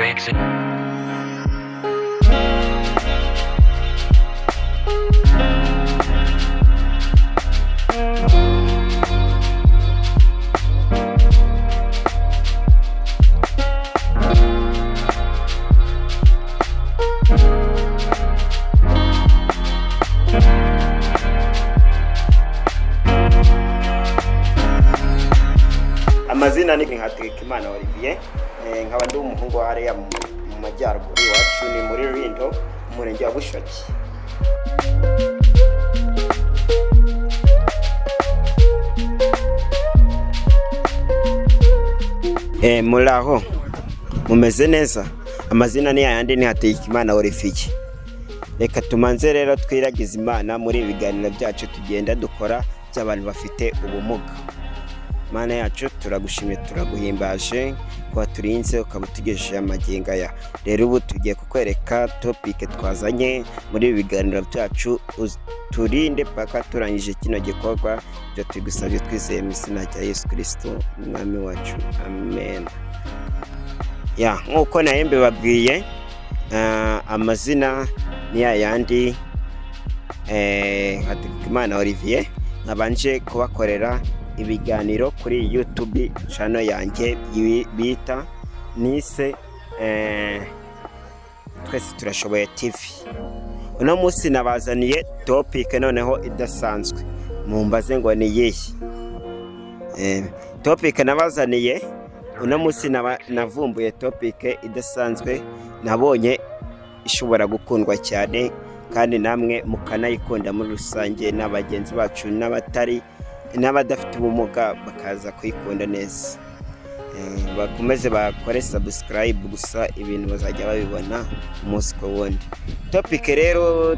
breaks it. Amazina ni Hategekimana Olivier, nkaba ndi umuhungu wa hariya mu majyaruguru. Iwacu ni muri Rulindo, umurenge wa Bushoki. Muri aho mumeze neza? Amazina ni yayandi, ni Hategekimana Olivier. Reka tumanze rero twiragize Imana muri ibi biganiro byacu tugenda dukora by'abantu bafite ubumuga. Mana yacu, turagushimye, turaguhimbaje ko waturinze ukaba utugejeje amagingo aya. Rero ubu tugiye kukwereka topic twazanye muri ibi biganiro byacu, turinde paka turangije kino gikorwa. Ibyo tugusabye twizeye mu izina rya Yesu Kirisito Umwami wacu, amen. Ya, nk'uko nayo mbibabwiye, amazina ni yayandi, Hategekimana Olivier, nkabanje kubakorera ibiganiro kuri YouTube channel yanjye bita nise Twese Turashoboye TV. Uno munsi nabazaniye topic noneho idasanzwe. Mumbaze ngo ni iyihe topic nabazaniye uno munsi? Navumbuye topic idasanzwe, nabonye ishobora gukundwa cyane kandi namwe mukanayikunda muri rusange, na bagenzi bacu n'abatari n'abadafite ubumuga bakaza kuyikunda neza. Bakomeze bakore subscribe gusa, ibintu bazajya babibona umunsi ku wundi. Topic rero,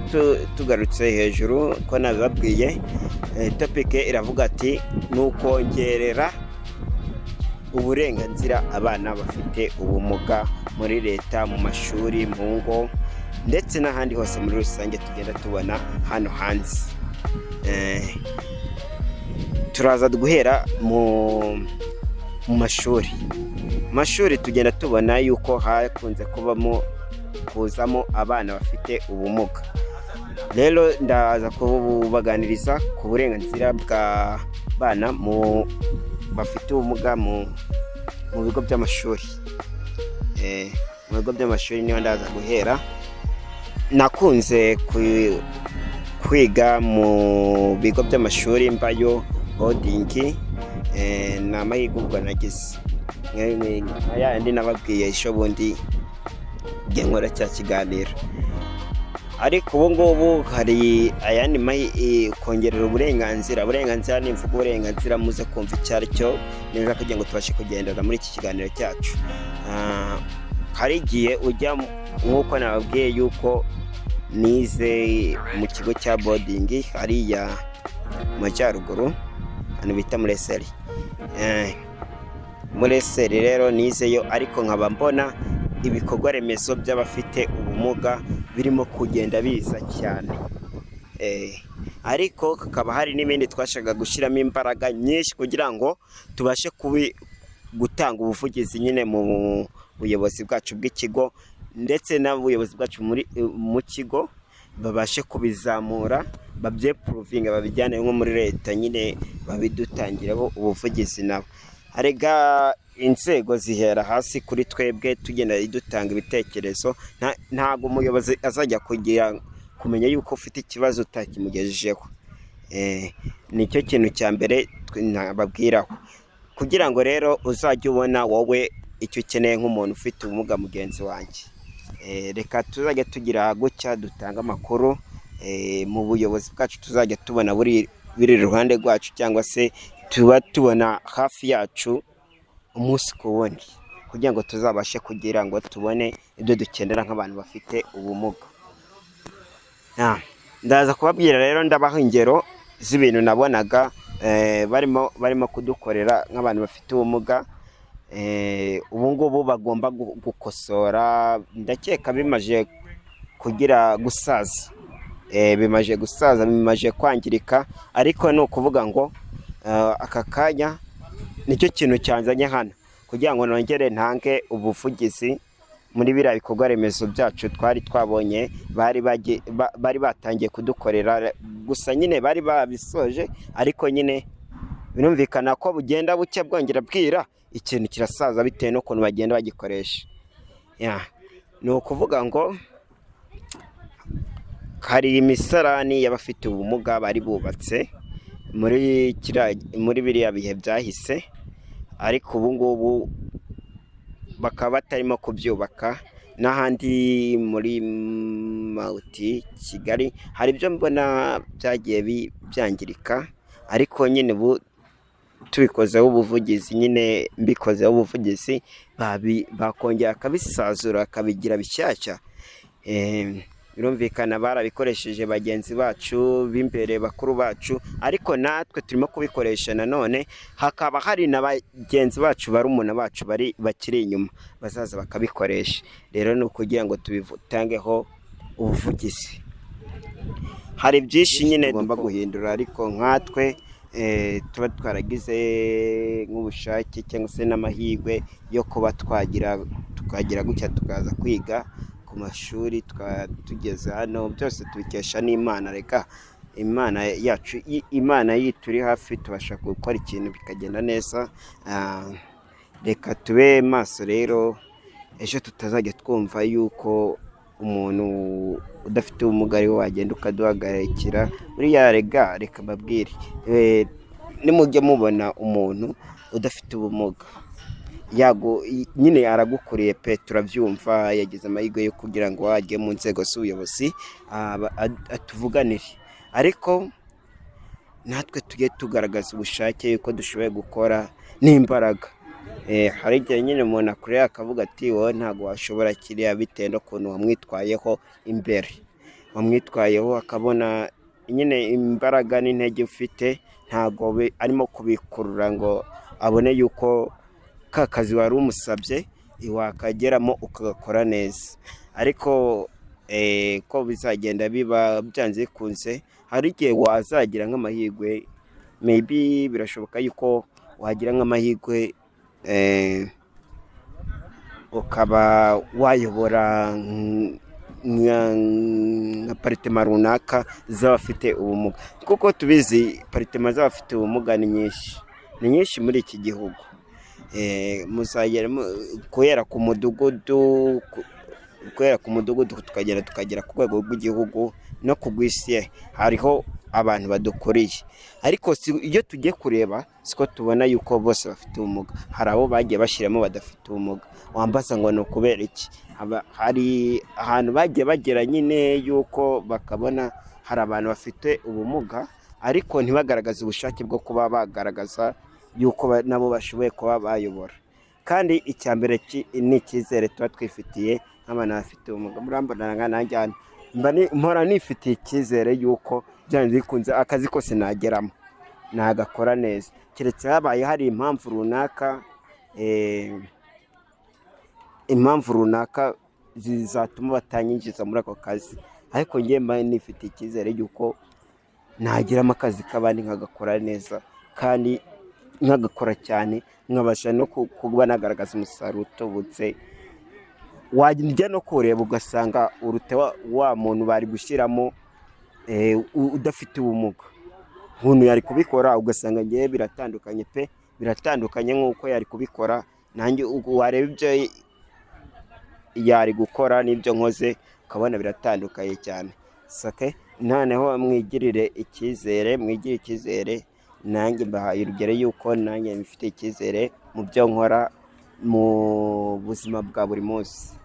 tugarutse hejuru ko nabibabwiye, topic iravuga ati ni ukongerera uburenganzira abana bafite ubumuga muri leta, mu mashuri, mu ngo ndetse n'ahandi hose muri rusange tugenda tubona hano hanze. Turaza guhera mu mashuri. Mu mashuri tugenda tubona yuko hakunze kubamo kuzamo abana bafite ubumuga. Rero ndaza kubaganiriza ku burenganzira bw'abana mu bafite ubumuga mu bigo by'amashuri. Mu bigo by'amashuri niho ndaza guhera. Nakunze kwiga mu bigo by'amashuri, mbayo boarding. Ni amahirwe ubwo nagize nka yandi nababwiye ejo bundi igihe nkora cya kiganiro. Ariko ubu ngubu hari ayandi kongerera uburenganzira. Nimvuga uburenganzira, muze kumva icyo ari cyo neza kugira ngo tubashe kugendana muri iki kiganiro cyacu. Hari igihe ujya, nk'uko nababwiye yuko nize mu kigo cya boarding hariya mu majyaruguru, ahantu bita muri Eseri. Muri Eseri rero nizeyo, ariko nkaba mbona ibikorwa remezo by'abafite ubumuga birimo kugenda biza cyane. Ariko hakaba hari n'ibindi twashakaga gushyiramo imbaraga nyinshi kugira ngo tubashe gutanga ubuvugizi nyine mu buyobozi bwacu bw'ikigo ndetse n'ubuyobozi bwacu mu kigo, babashe kubizamura, babyimprovinga, babijyane nko muri leta nyine, babidutangireho ubuvugizi nabo. Arega inzego zihera hasi kuri twebwe, tugenda dutanga ibitekerezo. Ntabwo umuyobozi azajya kugira kumenya yuko ufite ikibazo utakimugejejeho. Nicyo kintu cya mbere nababwiraho, kugira ngo rero uzajye ubona wowe icyo ukeneye nk'umuntu ufite ubumuga mugenzi wanjye. Reka tuzajya tugira gutya dutanga amakuru mu buyobozi bwacu, tuzajya tubona buri biri iruhande rwacu cyangwa se tuba tubona hafi yacu umunsi ku wundi, kugira ngo tuzabashe kugira ngo tubone ibyo dukenera nk'abantu bafite ubumuga. Ndaza kubabwira rero, ndabaha ingero z'ibintu nabonaga barimo kudukorera nk'abantu bafite ubumuga, ubu ngubu bagomba gukosora. Ndakeka bimaze kugira gusaza, bimaze gusaza, bimaze kwangirika. Ariko ni ukuvuga ngo aka kanya nicyo kintu cyanzanye hano kugira ngo nongere ntange ubuvugizi. Muri biriya bikorwa remezo byacu twari twabonye bari batangiye kudukorera, gusa nyine bari babisoje, ariko nyine birumvikana ko bugenda bucya bwongera bwira, ikintu kirasaza bitewe n'ukuntu bagenda bagikoresha. Ya, ni ukuvuga ngo hari imisarani y'abafite ubumuga bari bubatse muri biriya bihe byahise, ariko ubu ngubu bakaba batarimo kubyubaka. N'ahandi muri Mawuti Kigali hari ibyo mbona byagiye byangirika, ariko nyine ubu tubikozeho ubuvugizi, nyine mbikozeho ubuvugizi, bakongera bakabisazura bakabigira bishyashya. Birumvikana barabikoresheje bagenzi bacu b'imbere, bakuru bacu, ariko natwe turimo kubikoresha nanone, hakaba hari na bagenzi bacu, barumuna bacu bari bakiri inyuma bazaza bakabikoresha. Rero ni ukugira ngo tubitangeho ubuvugizi. Hari byinshi nyine tugomba guhindura, ariko nkatwe tuba twaragize nk'ubushake cyangwa se n'amahirwe yo kuba twagira tukagira gutya tukaza kwiga ku mashuri, tukaba tugeze hano, byose tubikesha n'Imana. Reka Imana yacu, Imana turi hafi, tubasha gukora ikintu bikagenda neza. Reka tube maso rero, ejo tutazajya twumva yuko umuntu udafite ubumuga ariwe wagenda ukaduhagarikira. Buriya rega reka mbabwire, nimujya mubona umuntu udafite ubumuga yago nyine aragukuriye pe, turabyumva, yagize amahirwe yo kugira ngo ajye mu nzego z'ubuyobozi atuvuganire, ariko natwe tujye tugaragaza ubushake yuko dushoboye gukora n'imbaraga. Hari igihe nyine umuntu akureba akavuga ati wowe ntabwo washobora kiriya, bitewe n'ukuntu wamwitwayeho imbere, wamwitwayeho akabona nyine imbaraga n'intege ufite, ntabwo arimo kubikurura ngo abone yuko ka kazi wari umusabye wakageramo ukagakora neza. Ariko ko bizagenda biba byanze bikunze, hari igihe wazagira nk'amahirwe, maybe birashoboka yuko wagira nk'amahirwe ukaba wayobora nka département runaka z'abafite ubumuga, kuko tubizi département z'abafite ubumuga ni nyinshi, ni nyinshi muri iki gihugu. Muzagera guhera ku mudugudu, guhera ku mudugudu tukagera ku rwego rw'igihugu no ku rw'isi, hariho abantu badukuriye, ariko iyo tugiye kureba siko tubona yuko bose bafite ubumuga. Hari abo bagiye bashyiramo badafite ubumuga, wambaza ngo ni ukubera iki? Hari ahantu bagiye bagera nyine yuko bakabona hari abantu bafite ubumuga, ariko ntibagaragaze ubushake bwo kuba bagaragaza yuko nabo bashoboye kuba bayobora. Kandi icya mbere ni icyizere tuba twifitiye nk'abantu bafite ubumuga. Murambona nanjye hano mpora nifitiye icyizere yuko byanze bikunze akazi kose nageramo nagakora neza, keretse habaye hari impamvu runaka, impamvu runaka zizatuma batanyinjiza muri ako kazi, ariko njye mba nifitiye icyizere yuko nageramo akazi k'abandi nkagakora neza kandi nkagakora cyane, nkabasha no kuba nagaragaza umusaruro utubutse. Wajya no kureba ugasanga uruta wa muntu bari gushyiramo udafite ubumuga, ukuntu yari kubikora ugasanga ngewe biratandukanye pe, biratandukanye nk'uko yari kubikora. Nanjye wareba ibyo yari gukora n'ibyo nkoze ukabona biratandukanye cyane. Sake noneho mwigirire icyizere, mwigirire icyizere. Nanjye mbahaye urugero yuko nanjye mfite icyizere mu byo nkora mu buzima bwa buri munsi.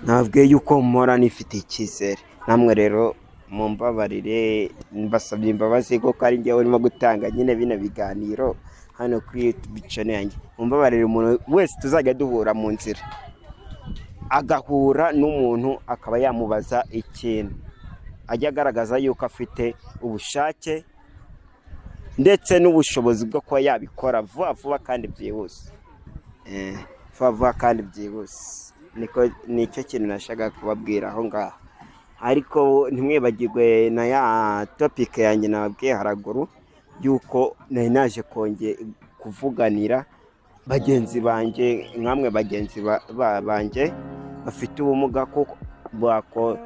Nabwiye yuko mpora nifitiye icyizere, namwe rero mumbabarire, mbasabye imbabazi kuko ari njyewe urimo gutanga nyine bino biganiro hano kuri YouTube channel yanjye. Mumbabarire, umuntu wese tuzajya duhura mu nzira, agahura n'umuntu akaba yamubaza ikintu, ajya agaragaza yuko afite ubushake ndetse n'ubushobozi bwo kuba yabikora vuba vuba kandi byihuse. Vuba vuba kandi byihuse, niko nicyo kintu nashakaga kubabwira aho ngaho. Ariko ntimwibagirwe na ya topic yanjye nababwiye haraguru, yuko nari naje kongera kuvuganira bagenzi banjye, nkamwe bagenzi banjye bafite ubumuga, kuko bako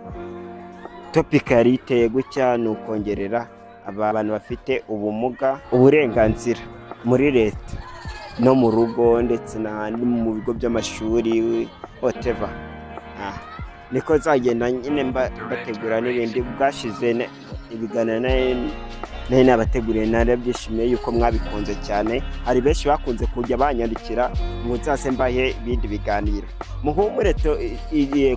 topic yari iteye gutya, ni ukongerera abantu bafite ubumuga uburenganzira muri leta no mu rugo, ndetse n'ahandi mu bigo by'amashuri, whatever. Niko nzagenda nyine mbategura n'ibindi. Bwashize ibiganiro nari nabateguriye, narabyishimiye yuko mwabikunze cyane. Hari benshi bakunze kujya banyandikira ngo nzaze mbahe ibindi biganiro. Muhumure,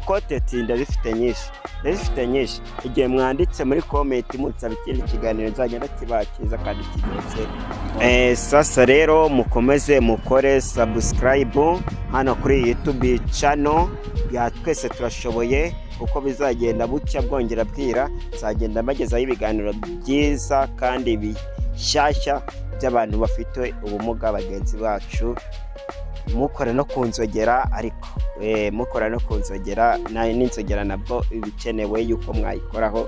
content ndazifite nyinshi, ndazifite nyinshi. Igihe mwanditse muri comment munsaba ikindi kiganiro, nzagenda kibaha cyiza kandi kiryoshye. Sasa rero mukomeze mukore subscribe hano kuri YouTube channel ya Twese Turashoboye. Uko bizagenda bucya bwongera bwira, nzagenda mbagezaho ibiganiro byiza kandi bishyashya by'abantu bafite ubumuga bagenzi bacu. Mukora no ku nzogera, ariko mukora no ku nzogera, n'inzogera nabwo ibikenewe yuko mwayikoraho,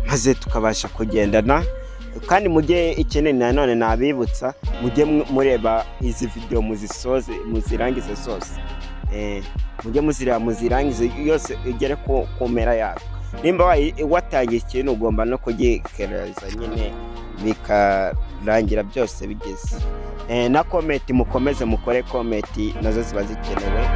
maze tukabasha kugendana. Kandi mujye, ikeneye nanone nabibutsa, mujye mureba izi video muzisoze, muzirangize zose. Mujye muzireba muzirangize yose, igere ku mpera yayo. Nimba watangiye ikintu, ugomba no kugikereza nyine bikarangira byose bigeze. Na comment, mukomeze mukore comment, nazo ziba zikenewe.